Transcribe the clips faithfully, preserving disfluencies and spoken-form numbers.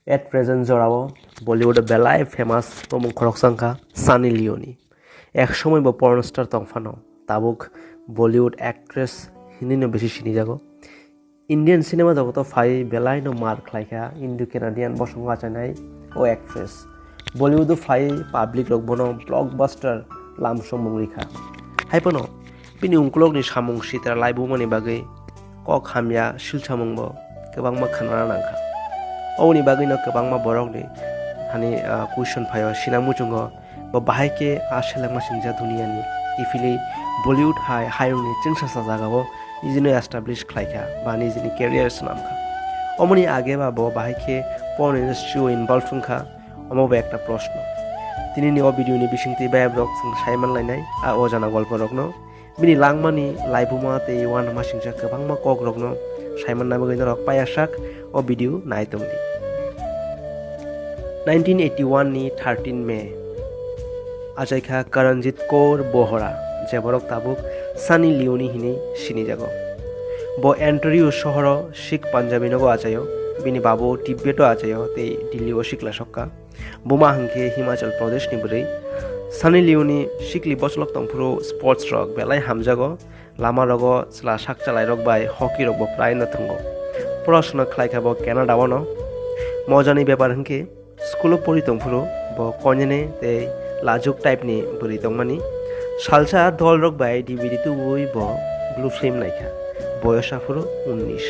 At present jorao Bollywood o belai famous romung khoroksa wngkha Sunny Leone. Ek somoi bo porn star tong phano tabuk Bollywood actress hinwi no bisi sinijago. Indian cinema jogoto phai belai no mar khlaikha Indo Canadian bosongo achainai o actress. Bollywood o phai public rok bono blockbuster lamsong mung rikha. Haiphano bini ungkulokni samung sitra laibumani bagwi kok hamya silsamungbo kwbangma khnana nangkha. Oboni bagwino kwbangma borokni hani, ah, question phaio, sinang muchungo bo bahai khe a selengma singjak duniyani kiphilwi Bollywood hai hayungni chwngsacha jagao nijino establish khlaikha ba nijini career swnamkha. Omoni age ba bo bahai khe porn industry o involve wngkha, omo bo ekta proshno. Tinini o video ni bisingtwi bayap rok chwng saiman lainai a ojana golpo rokno. Bini langmani laibuma tei uanama singcha kwbangma kokrokno saimanna bagwi norok payasak o video nai tongdi. Nineteen eighty-one ni thirteen May achaikha Karanjit Kaur Bohra, je borok tabuk Sunny Leone hinwi sinijago. Bo Ontario sohoro Sikh Punjabi nogo achaio, bini babu Tibet o achaio tei Delhi o sikla sokka. Buma hwnkhe Himachal Pradesh ni bwrwi. Sunny Leone sikli bocholok tongphuru sports rok belai hamjago, lama rogo chwla sak chalairok bai hockey rokbo praino thwngo. Porasona khlaikha bo Canada o no. Mojani bepar hwnkhe school o pori tongphuru bo konyene tei lajuk type ni bwrwi tongmani. Salsa dol rok bai D V D tubui bo blue film naikha. Boyos aphuru unnish.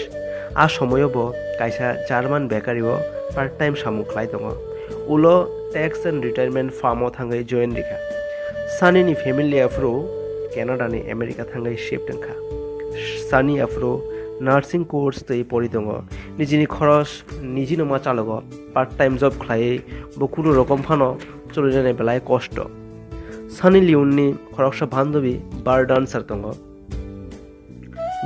A somoio bo kaisa German bakery o part time samung khlai tongo. Ulo tax and retirement firm o thangwi join rikha. Sunny ni family aphuru Canada ni America thangwi shift wngkha. Sunny aphuru nursing course twi pori tongo. Nijini khoros nijino ma chalogo. Part time job khlaiwi bo kunu rokom phano cholinani belai kosto. Sunny Leone ni khoroksa bandhabi bar dancer tongo.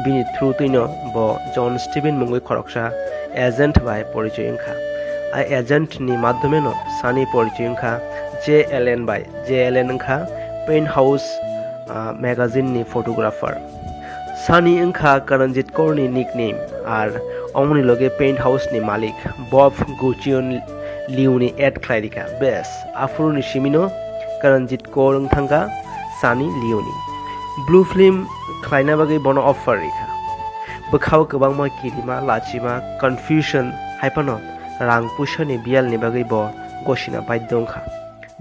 Bini through twino bo John Steven mungwi khoroksa agent bai porichoi wngkha. A agent ni madhyome no Sunny porichoi wngkha J L N bai. J L N wngkha Penthouse, ah, magazine ni photographer. Sunny wngkha Karanjit Kaur ni nickname, ar omoni loge Penthouse ni malik Bob Guccione Leone ad khlai rikha. Bes, aphuru ni simino Karanjit Kaur wng thangkha Sunny Leone. Blue film khlaina bagwi bono offer rikha. Bwkhao kwbangma kirima, lachima, confusion, haiphano rang puisani biyalni bagwi bo gosina baidhyo wngkha.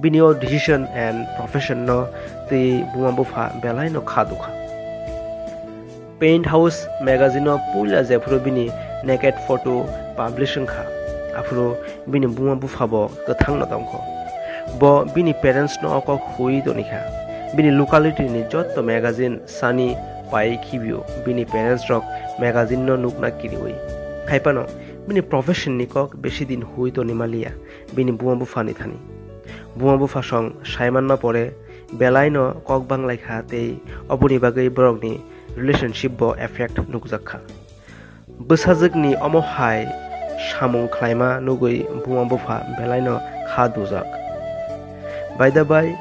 Bini o decision and profession no twi buma bupha belai no kha dukha. Penthouse magazine o puila jephuru bini naked photo publish wngkha, aphuru bini buma bupha bo kwthang no tongkho. Bo bini parents no o kok hui tonikha. Bini locality ni jotto magazine Sunny pai khibio bini parents rok magazine no nukna kiriwi. Haiphano bini profession ni kok besi din hui toni maliya bini buma bupha ni thani. Buma bupha song saimanma pore belai no kok banglaikha tei oboni bagwi borokni relationship bo effect nukjakha. Bwsajwkni omo hai samung khlaima nugwi buma bupha belai no kha dujak. By the by,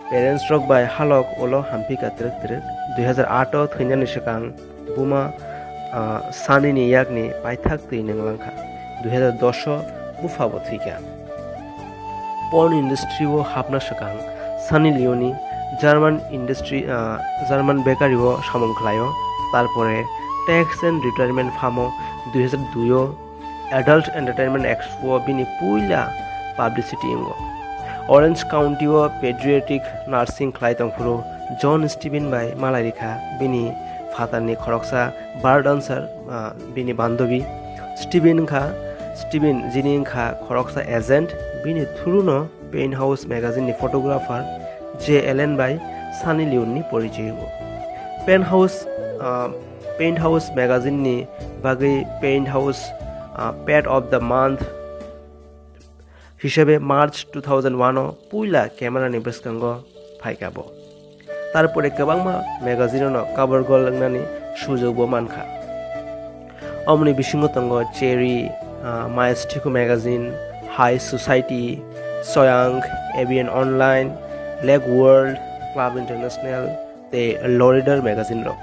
parents rok bai halok ulo hamphika twrwk twrwk. Dui hazar aat o thwinani swkang buma, ah, Sunny ni yakni paithak twi nwnglangkha. Dui hazar dos o bupha bo thwikha. Porn industry o hapna swkang Sunny Leone German industry, ah, German bakery o samung khlaio. Tarpore tax and retirement firm o dui hazar dui o Adult Entertainment Expo o bini puila publicity wngo. Orange County o pediatric nursing khlai tongphuru John Steven bai malai rikha bini phatarni khoroksa bar dancer, ah, bini bandhabi. Steven wngkha, Steven jini wngkha khoroksa agent, bini through no Penthouse magazine ni photographer J L N bai Sunny Leone ni porichoi wngo. Penthouse, ah, Penthouse magazine ni bagwi Penthouse, ah, Pet of the Month hisabe March two thousand one o puila camera ni bwskango phaikha bo. Tarpore kwbangma magazine no cover girl wngnani sujok bo mankha. Omoni bisingo tongo Cherry, ah, My Aesthetic Magazine, High Society, Soyang, A B N Online, Lake World, Club International, tei Lowrider magazine rok.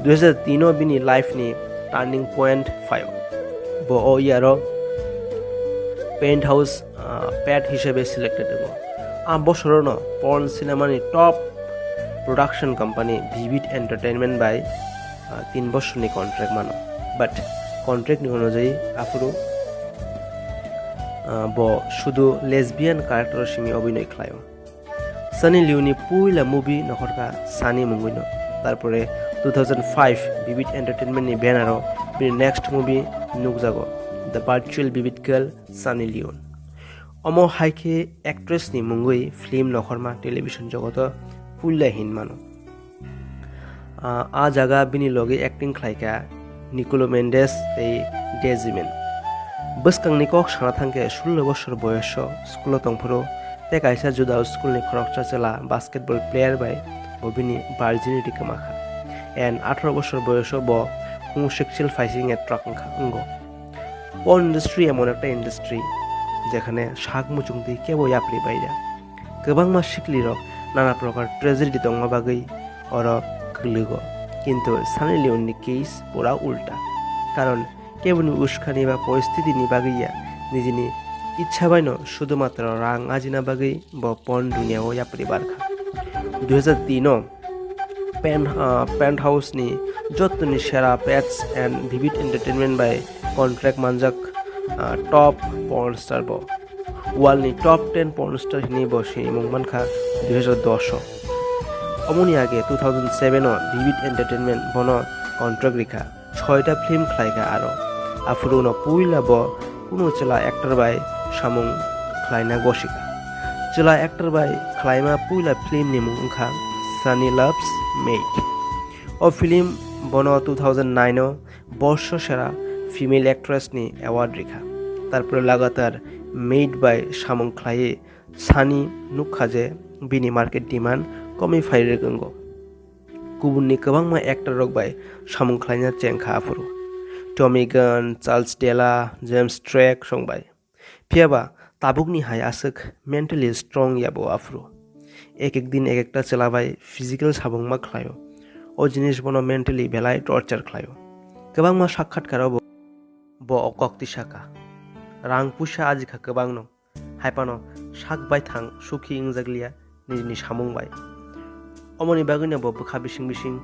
Dui hazar tin o bini life ni turning point phaio. Bo o year o Penthouse, ah, pet hisabe selected wngo. A bosorono porn cinema ni top production company Vivid Entertainment bai, ah, tin bosorni contract mano. But contract ni onojai aphuru, ah, bo sudu lesbian character o simi obinoi khlaio. Sunny Leone ni puila movie nokhorkha Sunny mungwino. Tarpore two thousand five Vivid Entertainment ni banner o bini next movie nukjago, The Virtual Vivid Girl Sunny Leone. Omo hai khe actress ni mungwi film nokhorma television jogoto puila hin mano. Ah, a jaga bini logi acting khlaikha Nicolo Mendes tei Desi Mane. Bwskangni kok sana thangkhe sullo bosor boyoso school o tongphuru tei kaisa juda school ni khoroksa chwla basketball player bai bo bini virginity kwmakha. And atharo bosor boyoso bo homosexual phaising attract wngkha, wngo. Porn industry emon ekta industry, jekhane sak muchungtwi kebo yapri baira. Kwbangma siklirok nana prokar tragedy tongma bagwi oro kwlwgo. Kintu Sunny Leone ni case pura ulta. Karon keboni uskani ba poristiti ni bagwi ya, nijini ichha baino sudhumatro rang ajina bagwi bo porn duniya o yapri barkha. Dui hajar tin o Pen-, ah, Penthouse ni jottoni sera pets and Vivid Entertainment bai contract manjak, ah, top porn star bo. World ni top ten porn star hini bo sinimung mankha dui hajar dos o. Omoni age two thousand seven o Vivid Entertainment bono contract rikha. Choita film khlaikha aro. Aphuru no puila bo kunu chwla actor bai samung khlaina gosikha. Chwla actor bai khlaima puila film ni mung wngkha Sunny Loves Maid. O film bono two thousand nine o Borso Sera Female Actress ni award rikha. Tarpore lagatar Maid bai samung khlaiwi Sunny nukha je bini market demand komwi phai rwk wngo. Kubunni kwbangma actor rok bai samung khlaina chengkha aphuru. Tommy Gunn, Charles Della, James Craig song bai. Phiyaba tabukni hai aswk mentally strong ya bo aphuru. Ek ek din ek ekta chwla bai physical sabung ma khlaio. O jinis bono mentally belai torture khlaio. Kwbangma sakhatkaro bo, bo o kok tisaka. Rang puisa ajikha kwbangno. Hai phano sak baithang sukhi wngjakliya nijini samung bai. Omoni bagwino bo bwkha bising bising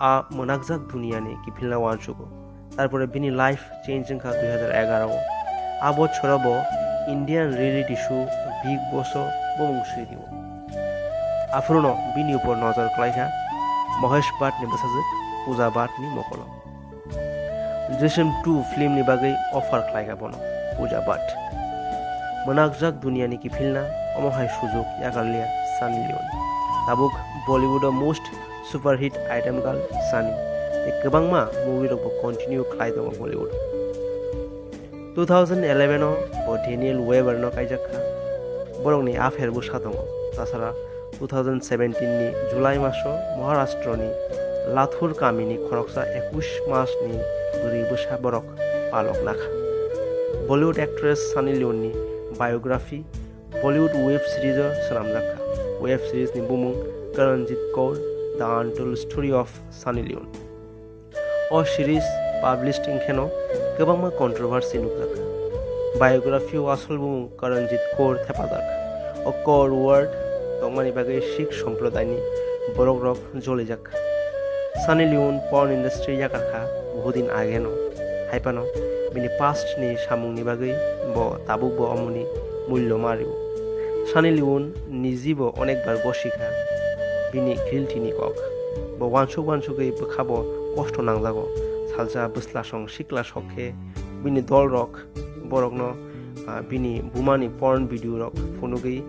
a mwnakjak duniyani kiphilna uansugo. Tarpore bini life change wngkha dui hajar egaroh o. A bochoro bo Indian reality show Bigg Boss o bumung swidio. Aphuruno bini upor nojor klaikha Mahesh Bhatt ni bwsajwk Pooja Bhatt ni mokolo. Drishyam two film ni bagwi offer khlaikha bono Pooja Bhatt. Mwnakjak duniyani kiphilna omo hai sujuk yakarliya Sunny Leone. Tabuk Bollywood o most superhit item girl Sunny. Tei kwbangma movie rokbo continue khlai tongo Bollywood. Two thousand eleven o bo Daniel Weber no kaijak kha. Borokni affair bwsa tongo. Tasara two thousand seventeen ni July maso Maharashtra ni Lathur kamini khoroksa ekush mas ni bwrwi bwsa borok palok nakha. Bollywood actress Sunny Leone ni biography Bollywood web series o swnamjak kha. Web series ni bumung Karanjit Kaur, The Untold Story of Sunny Leone. O series published wngkheno kwbangma controversy nukjakha. Biography o asol bumung Karanjit Kaur thepajak. O Kaur world tongmani bagwi Sikh somprodaini borokrok jolijakha. Sunny Leone porn industry yakarkha buhudin ageno. Haiphano bini past ni samungni bagwi bo tabukbo omoni mullo mario. Sunny Leone nijibo onekbar gosikha bini guilty ni kok. Bo uansuk uansugwi bwkhabo kosto nangjago. Salsa bwslasong sikla sok khe bini dolrok borokno, ah, bini bumani porn video rok phunugwi,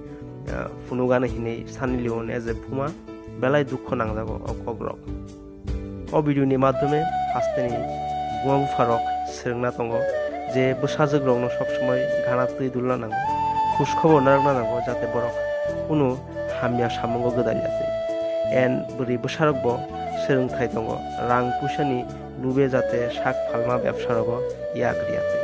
ah, phunugana hinwi Sunny Leone as a buma belai dukho nangjago o kokrok. O video ni madhyome hasteni buma bupharok swrwngna tongo je bwsajwkrokno sob somoi gana twi dulna nango, khush khobor narwkna nango jate borok kunu hamya samungo gwdal ya twi. And bwrwi bwsarokbo swrwngthai tongo, rang puisani lube jate sak phalma bebsa rogo yak riya twi.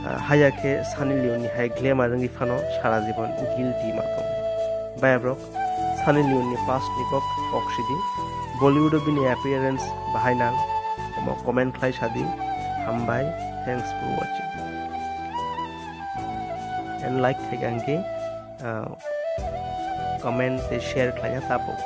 Ah, haya khe Sunny Leone ni hai glamour wngwi phano sara jibon guilty ma tongo. Bayabrok, Sunny Leone ni past ni kok kok sidi. Bollywood o bini appearance bahai nang, omo comment khlai sadi. Hambai. Thanks for watching. And like khaikha hwnkhe, ah, comment tei share khlaina ta pok.